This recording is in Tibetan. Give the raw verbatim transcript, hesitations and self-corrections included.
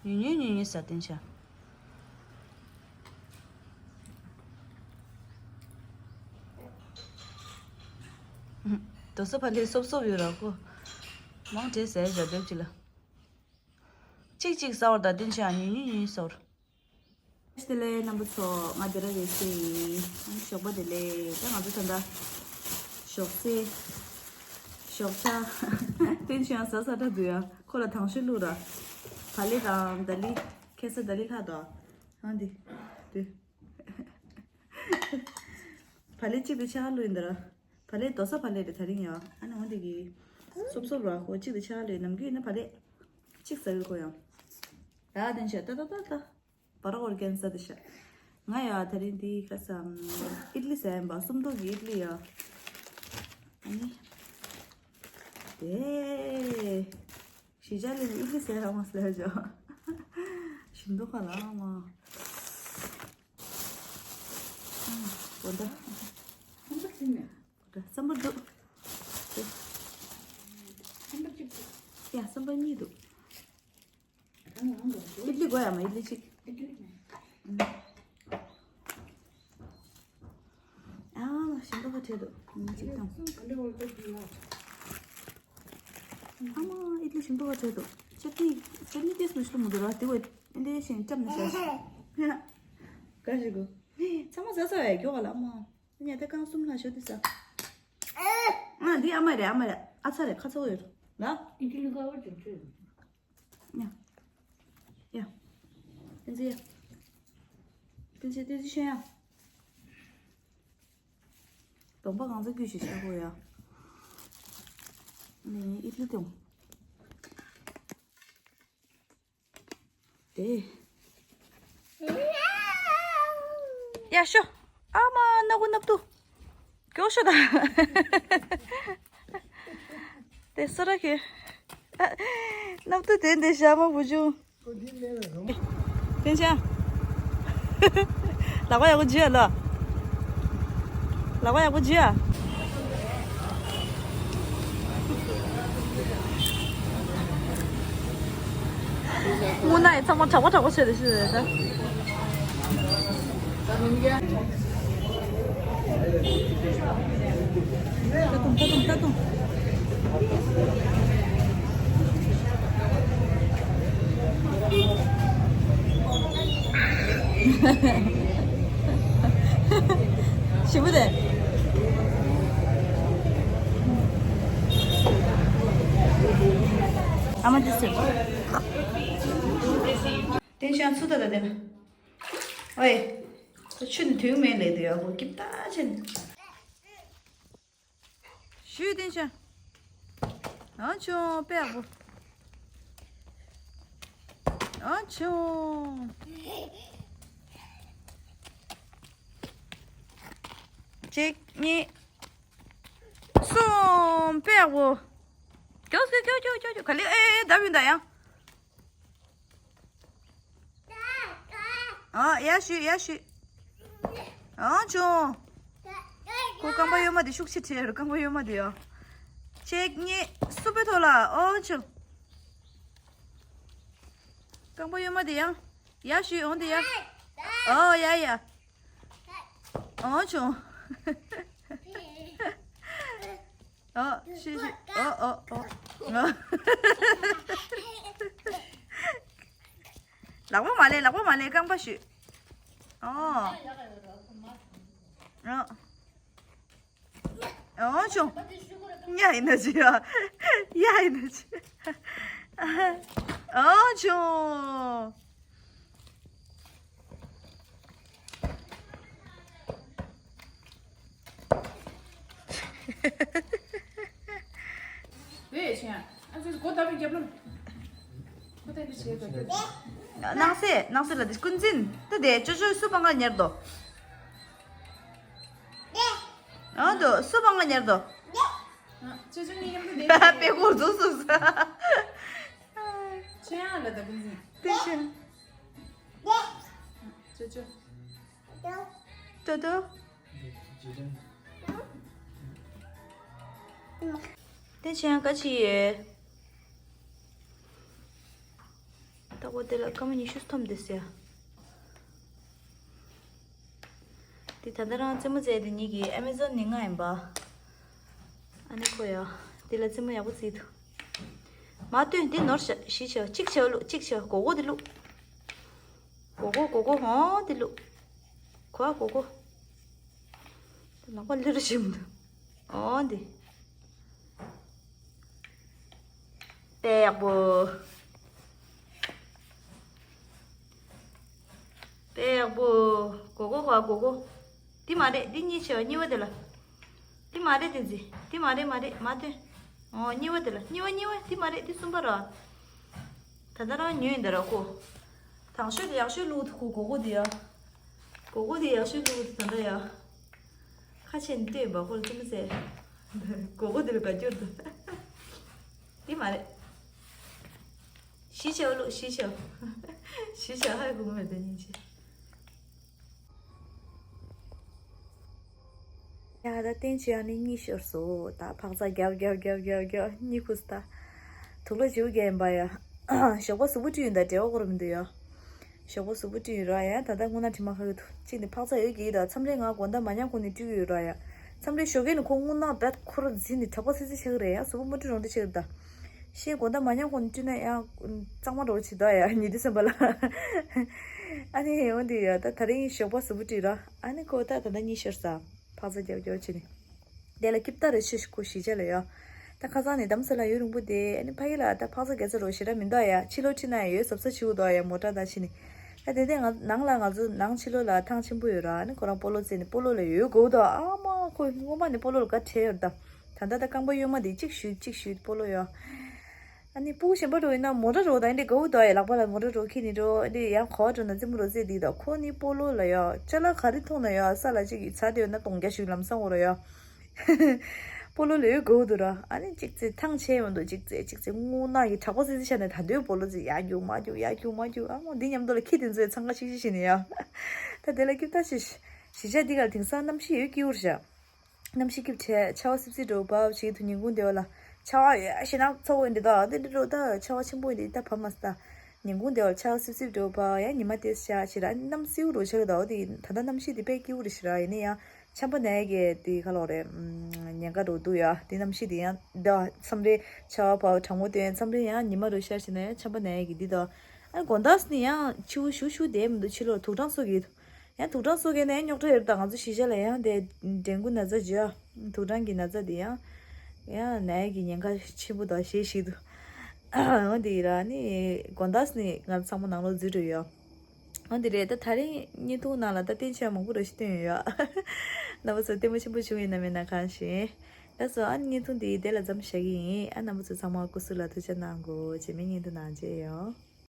ཉུང་ཉུང་ཉུང་ཉུང་ཟ་བསྟན་བྱ། རྡོ་ས་ཕ་ལེ་སོབ་སོབ་ཡོད་ར་ཁོ། མང་དྲེ་ཟས་བཞག་སྡེབ་ཅིག་ལ། གཅིག་གཅིག་ཟ་བར་ད་བསྟན་བྱ་ཉུང་ཉུང་ཉུང་ཉུང་ཟ་བར། བདེ་ལེགས་རྣམ་པ་ཚོ། ང་དེ་ར་རེད་ཟེར་ཡིན། ཨང་ཞོགས་པ་བདེ་ལེགས། ད་ང་ཚོ་ད་ལྟ་ཞོགས་ཟས། ཞོགས་ཇ། བསྟན་བྱ་ཡང་ཟ་ས་འདྲ་འདུག་ཡ། ཁོ་ལ་དང་ཤོས་བླུགས་ར། བག་ལེབ་དང་ད་ལི། ཁ་སང་ད་ལི་ལྷག་དོ། ཨང་འདི། འདི། བག་ལེབ་གཅིག་དེ་ཆ་ག་བླུགས་ཡིན་ད་ར། བག་ལེབ་རྡོ་ས་བག་ལེབ་རེད་ད་རིང་ཡ། ཨ་ནི་འོ་འདི་གི། སོབ་སོབ་ར་ཁོ་གཅིག་དེ་ཆ་ག་བླུགས་ཡིན། ནམ་རྒྱུན་ཡིན་ན་བག་ལེབ་གཅིག་ཟ་གི་ཁོ་ཡང་། ད་དེ་འདྲ་ད་ད་ད་ད། བར་སྐོར་རྒྱན་ས་དེ་ཤ། ང་ཡ་དེ་རིང་འདི་ཁ་སང་ཨིད་ལི་ཟ་ཡིན་པ། སུམ་མདོ་གི་ཨིད་ལི་ཡ། ཨ་ནི། དེ། གཞིས་ཆགས་ལ་ཨིད་ལི་ཟ་ར་མ་ཟ་ལ་ཇོ། ཞིམ་མདོག་ཁ་ལ་མ། འོ་ད། སམ་བར་ཟིན་མེད། འོ་ད་སམ་བར་འདུག་སམ་བར་གཅིག་འདུག་ཡ་སམ་བར་གཉིས་འདུག་ཨིད་ལི་དགོས་ཡ་མ་ཨིད་ལི་གཅིག་ཨ་མ་ཞིམ་པོ་ག་བྲལ་འདུག་ཨིད་ལི་གཅིག་དང་། ཨ་མ་ཨིད་ལི་ཞིམ་པོ་ག་བྲལ་འདུག་ཅེ་ཏི་ཅེ་ནི་ཏིས་མི་ཤི་ལོ་མི་འདུག་ར་དེ་བས་ཨིན་དེ་བཞིན་བཀྲམ་ནས་བཞག་ཤག་ག་ཞིག་གོ། ཚང་མ་ཟ་ས་བས་མགྱོགས་ག་ལ་ཨ་མ། ཉལ་ཏེ་རྐང་གསུམ་ལྷག་ཤོག་དེ་ཟ། ཨ་འདི་ཨ་མ་རེད་ཨ་མ་རེད། ཨ་ཚ་རེད་ཁ་ཚ་བོ་ཡོད་ར། ཨིན་ཇི་ལི་ཀ་བོ་ཅིག་ཆོད། ཡ། ཡ། བསྟན་འཛིན་ཡ། བསྟན་འཛིན་བསྟན་འཛིན་ཤོད་ཡ། གདོང་པ་གང་ཚ་རྒྱུ་ཞིག་བྱ་དགོས་ཡ། ནས་ཨིད་ལི་དང་། དེ། ཡ་ཤོ། ཨ་མ་སྣ་སྒོ་སྣབས་དུ། མགྱོགས་ཤོག་དང་། དེ་སོ་ར་ཁེ། སྣབས་དུ་དེ་འདི་ཞྭ་མོ་བུ་ཆུང་། དེ་ཅང་། ལག་པ་ཡག་པོ་འཇུ་ཡ་ལ། ལག་པ་ཡག་པོ་འཇུ་ཡ། སྔོ་ནག་ཡི་ཚང་མ་གྲགས་པ་གྲགས་པ་བྱས་ཏེ་ཤི་རེད་ད། ད་དུང་ད་དུང་ད་དུང་། ཞིམ་པོ་རེད། ཨ་མ་འདི་ཟེར། དེ་ཤང་ཚུ་ད་ད་དེ་ན། ཨོའི། ད་ཆུ་ནི་དུང་མེད་ལས་དུ་ཡོད་གོ་སྐྱིབ་ད་ཆེན། ཞུས་བསྟན་ཤག་ཨ་ཆུང་དཔེ་ཡག་པོ། ཨ་ཆུང་། གཅིག་གཉིས། གསུམ་དཔེ་ཡག་པོ། ཀྱོ་ཀྱོ་ཀྱོ་ཀྱོ་ཀྱོ་ག་ལེ་ཨེ་ཨེ་ད་བིན་ད་ཡང་། ཨ་ཡ་ཤི་ཡ་ཤི། ཨ་ཆུང་། ཁོ་རྐང་པ་གཡོན་མ་དེ་ཤུགས་ཆེ་ཁྲེལ་རུ་རྐང་པ་གཡོན་མ་དེ་ཡོ། གཅིག་གཉིས་སུ་པའི་ཐོག་ལ་ཨོ་ཆུང་། རྐང་པ་གཡོན་མ་དེ་ཡང་། ཡ་ཤི་འོང་དེ་ཡ། ཨོ་ཡ་ཡ། ཨོ་ཆུང་། ཨོ། ཤི་ཤི། ཨོ་ཨོ་ཨོ། ཨོ། ལག་པ་མ་ལས་ལག་པ་མ་ལས་རྐང་པ་ཤི། ཨོ། ཨོ། ཨོ་ཆུང་། ཉ་ཡིན་ན་ཅི་ཡ། ཡ་ཡིན་ན་ཅི། ཨོ་ཆུང་། ཨེ་ཆེ་ཡ། ཨ་ཙི་གོ་ད་བི་རྒྱབ་ལོ། གོ་ད་བི་ཆེ་ག་ད། ནང་སེ་ནང་སེ་ལ་དེ་ཀུན་འཛིན་ད་དེ་ཅོ་ཅོ་སུ་པང་ག་ཉར་དོ། ཨ་དོ་སུ་པང་ག་ཉར་དོ། ཨ་ཅོ་ཅོ་ནི་ཡང་དེ་པེ་གོ་རྫོགས་སོང་ས། ཆེ་ཡ་ལ་ད་ཀུན་འཛིན། དེ་ཆེ། ཅོ་ཅོ། ཏོ་ཏོ། དེ་ཆེན་ཀ་ཅི་ཡོད། ད་ ཨོ་དེ་ལ་སྐར་མ་ཉི་ཤུ་ཐོམ་དེ་ཟེར། དེ་ད་ལྟ་རང་རྩེད་མོ་རྩེ་དེ་གཉིས་ཀྱི་ཨེ་མེ་ཛོན་ནས་མངགས་ཡིན་པ། ཨ་ནི་ཁོ་ཡ། དེ་ལ་རྩེད་མོ་ཡག་པོ་རྩེ་འདུག་མ་སྟོན་དེ་ནོར་ཤ་ཤི་ཤ་གཅིག་བྱ་ལུག་གཅིག་བྱ་གོ་གོ་དེ་ལུག་གོ་གོ་གོ་གོ་ཧོ་དེ་ལུག་གོ་གོ་གོ། དེ་ལག་པ་ལི་རུ་ཞིམ་འདུག་ཨོ་འདི། པེག་པོ། པེག་པོ། གོ་གོ་གོ་གོ་གོ། འདི་མ་རེད། འདི་གཉིས་བྱས་པ་གཉིས་པ་དེ་ལ། འདི་མ་རེད་དེ་ཛི། འདི་མ་རེད་མ་རེད་མ་སྟོན། ཨོ་གཉིས་པ་དེ་ལ། གཉིས་པ་གཉིས་པ། འདི་མ་རེད། འདི་གསུམ་པ་ར། ད་ལྟ་རང་ཉོས་ཡིན་ད་ར་ཁོ། དང་ཤོས་དེ་ཡག་ཤོས་བླུགས་ཁོ་གོ་གོ་དེ་ཡ། གོ་གོ་དེ་ཡག་ཤོས་བླུགས་ད་ལྟ་ཡ། ཁ་ཆེ་ནས་ལྟོས་པ་ཁོ་ལ་ཙི་མ་ཟེར། གོ་གོ་དེ་ལ་དགའ་སྐྱོར་དུ། འདི་མ་རེད། ཤི་ཆེ་བ་ལུག་ཤི་ཆེ་བ། ཤི་ཆེ་ཧ་གོ་མེད་དེ་ཉིན་ཆེ། ཡ་ད་བསྟན་བཅོས་ཨ་ནི་གཉིས་ཤོར་སོང་། ད་འཕག་འཚག་རྒྱབ་རྒྱབ་རྒྱབ་རྒྱབ་རྒྱབ་གཉིད་ཁུག་སོང་། ད་དུག་ལོག་བྱིའུ་རྒྱག་ཡིན་པ་ཡ། ཞོགས་པ་གཟུགས་པོ་བཀྲུས་ཡིན་ད་འབྲེལ་བ་ཁོ་ར་མི་འདུག་ཡ། ཞོགས་པ་གཟུགས་པོ་བཀྲུས་ཡིན་ར་ཡ། ད་ལྟ་སྔོ་ནག་དྲི་མ་ཁ་གི་འདུག་གཅིག་ནི་འཕག་འཚག་ཡོད་ཀྱི་ཡིན་ད། མཚམས་རེ་ང་དགོང་དག་མ་ཉལ་གོང་ནས་བཀྲུས་ཀྱི་ཡོད་ར་ཡ། མཚམས་རེ་ཞོགས་ཀས་ནི་ཁོ་སྔོ་ནག་བད་ཁོ་ར་འཛིན་ནི་དྲག་པོ་སི་སི་ཆགས་ཀྱི་རེད་ཡ། གཟུགས་པོ་མ་བཀྲུས་རང་འདྲ་ཆགས་ཀྱི་རེད་ད། ཤེས་དགོང་དག་མ་ཉལ་གོང་ནས་བཀྲུས་ན་ཡང་གཙང་མ་འདྲ་བོ་བྱེད་དོ་ཡ་ཉི་དུས་སེམས་པ་ལ། ཨ་ནི་འོན་ཏེ་ཡ་ད་ད་རིང་ཞོགས་པ་གཟུགས་པོ་བཀྲུས་ར། ཨ་ནི་ཁོ་ད་ད་ལྟ་གཉིད་ཤོར་ས། འཕག་འཚག་རྒྱབ་རྒྱབ་བྱས་ནས། དེ་ལ་སྐྱིབ་ཏ་རེ་ཤི་ཁོ་གཞིས་ཆགས་ལ་ཡ། ད་ཁ་སང་ནས་དམ་ས་ལ་ཡུན་རིང་པོ་དེ་ཨ་ནི་ཕ་གི་ལ་ད་འཕག་འཚག་རྒྱག་ས་རོ་ཞེ་དྲག་མི་འདུག་ཡ། ཕྱི་ལོགས་ཁྲིད་ན་ཡ་ཡོད་གཟབ་གཟབ་བྱེད་དགོས་འདུག་ཡ། མོ་ཊ་ད་ཕྱིན་ནས། ད་དེ་དེ་ང་ནང་ལ་ང་ཚོ་ནང་ཕྱི་ལོགས་ལ་ཐང་ཆེན་པོ་ཡོད་ར། ཨ་ནི་ཁོ་རང་སྤོ་ལོ་རྩེ་ནས་སྤོ་ལོ་ལ་ཡོད་དགོས་འདུག་ཨ་མ་ཁོ་སྔོན་མ་ནས་སྤོ་ལོ་ལ་དགའ་བྲལ་ཡོད་ད། ད་ལྟ་ད་རྐང་པ་གཡོན་མ་དེ་གཅིག་གཞུས་གཅིག་གཞུས་སྤོ་ལོ་ཡོད། ཨ་ནི་སྤུ་གུ་གཞན་པ་འགྲོ་ཡིན་ན་མོ་ཊ་འགྲོ་ད་ཡིན་དེ་དགའ་བོ་འདུག་ཡ། ལག་པ་ལ་མོ་ཊ་འགྲོ་ཁྱེར་ནས་འགྲོ་ཨ་ནི་ཡང་ག་བ་འགྲོ་ན་རྩེད་མོ་རོ་རྩེ་དེ་དང་ཁོ་ནི་སྤོ་ལོ་ལ་ཡ་ཅ་ལག་ག་རེ་མཐོང་ན་ཡ་ས་ལ་གཅིག་གི་ཚ་དེ་ཡོད་ན་སྟོང་རྒྱ་ཞིག་ལམ་སང་འོ་ར་ཡ། སྤོ་ལོ་ལ་ཡོད་དགའ་བོ་འདུག་ར། ཨ་ནི་གཅིག་རྩེ་ཐང་ཆད་མི་འདུག་གཅིག་རྩེ་གཅིག་རྩེ་སྔོ་ནག་གི་དྲག་པོ་སི་སི་ཆ་ནས་ད་འདོད་སྤོ་ལོ་རྩེ་ཡ་རྒྱུག་མ་རྒྱུག་ཡ་རྒྱུག་མ་རྒྱུག་ཨ་མོ་འདི་མཉམ་དུ་ལ་ཁྱི་དེ་ཚོས་འཚང་ཁ་ཤིག་ཤིག་བྱེད་ནས་ཡ། ད་དེ་ལ་སྐྱིབ་ཐག་ཞིག་གཞིས་ཆགས་འདི་ག་ལ་དེང་སང་གནམ་གཤིས་ཡོད་སྐྱིད་པོ་རེད་ཤག་གནམ་གཤིས་སྐྱིད་པོ་བྱས་ཆར་པ་སིབ་སིབ་འདྲ་བོ་བབས་བྱེད་དུ་ཉིན་གུང་དེ་བ་ལ་ཆར་པ་ཡོད་ཞེ་ན་ཚ་བོ་འདི་དག་འདི་འདྲ་འགྲོ་ད་ཆར་པ་ཆེན་པོ་འདི་ད་བབས་མ་སོང་ད། ཉིན་གུང་དེ་བ་ལ་ཆར་པ་སིབ་སིབ་འདྲ་བོ་བབས་ཡང་ཉི་མ་དེ་ཤར་ཞེ་ད་གནམ་སེའུ་འདྲ་བོ་ཆགས་ཀྱི་འདུག་འོ་དེ་ད་ལྟ་གནམ་གཤིས་འདི་དཔེ་སྐྱིད་པོ་རེད་ཤག་ར། ཡིན་ན་ཡང་ཆམ་པ་ན་ཡས་ཀྱི་དེ་ག་ལོག་རེད། ཉེན་ཁ་འདྲ་བོ་འདུག་ཡ། དེ་གནམ་གཤིས་དེ་ཡང་འདི་མཚམས་རེ་ཆར་པ་བབས་གྲང་མོ་སྟོན་མཚམས་རེ་ཡང་ཉི་མ་འདྲ་བོ་ཤར་ཞེ་ན་ཡང་ཆམ་པ་ན་ཡས་ཀྱི་འདི་དང་། ཨ་དགོང་དག་ནི་ཡང་ཆུ་བོ་ཞུ་ཞུ་དེ་མི་འདུག་ཕྱི་ལོགས་དུག་སྦྲང་གསོ་གི་ཡང་དུག་སྦྲང་གསོ་མཁན་ནས་རྙོག་དྲ་ཡོད་ད། ང་ཚོ་གཞིས་ཆགས་ལ་ཡང་དེ་ཌེང་གུ་ན་ཚ་བྱོས་ཨ། དུག་སྦྲང་གི་ན་ཚ་དེ་ཡང་ཡང་ན་ཡས་ཀྱི་ཉེན་ཁ་ཆེན་པོ་དང་ཞེ་ཞིག་འདུག་འོ་དེ་ཡིན་ར་ནི་དགོང་དག་ནི་ང་ཚང་མ་ནང་ལོགས་འཛུལ་འགྲོ་ཡོད། འོ་དེ་རེད། ད་ད་རིང་བརྙན་ཐུང་ནང་ལ་ད་བསྟན་བཅོས་མང་པོ་རེ་ཞིག་བཏོན་ཡོད་ཡ། རྣམ་པ་ཚོ་ལྟད་མོ་ཆེན་པོ་བྱུང་ཡིན་ན་མེད་ན་གང་ཞིག་ལགས་སོ། ཨ་ནི་བརྙན་ཐུང་འདི་དེ་ལ་མཚམས་བཞག་གི་ཡིན། ཨ་རྣམ་པ་ཚོ་ཚང་མ་སྐུ་གཟུགས་ལ་ཐུགས་ཆ་གནང་དགོས། རྗེས་མའི་བརྙན་ཐུང་ནང་མཇལ་ཡོང་།